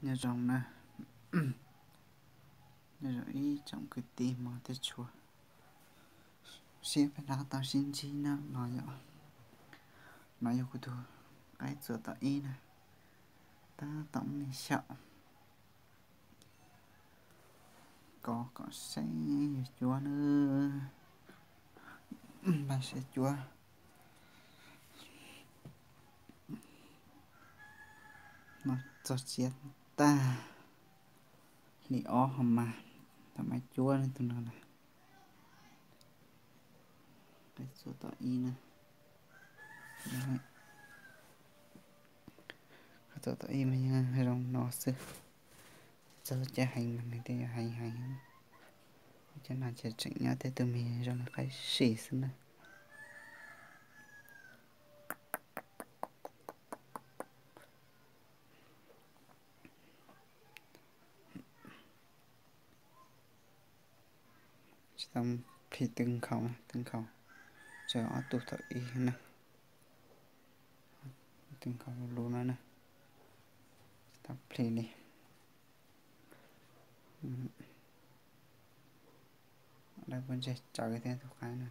Nyob zoo na, nyob zoo ib tsoom kwv tij Hmoob teb tshua, siab peb rov tau sib ntsib na no yom. No yog kuv tus qaib txuas tom ib na, tab tom me xyaum, kov kom seb yuav cuab na, npaj seb cuab. No txog txiav tag, hli ob ho mas, thaum mas cuab tus no na. Qaib txuas tom ib na, qaib txuas tom ib mas yog zoo no xwb. Txog cov heev mas nws thiaj yog heev heev. Cov no ces tseem nyob tej tug me zoo li qaib sij xwb na. Tsis tau plhis tw nkhaus, tw nkhaus, tsuas ob tug thaum ib na, tw nkhaus lus lus no na, tsis tau plhis li. Lawv puas ntseg tsawv thiab tus qaib no.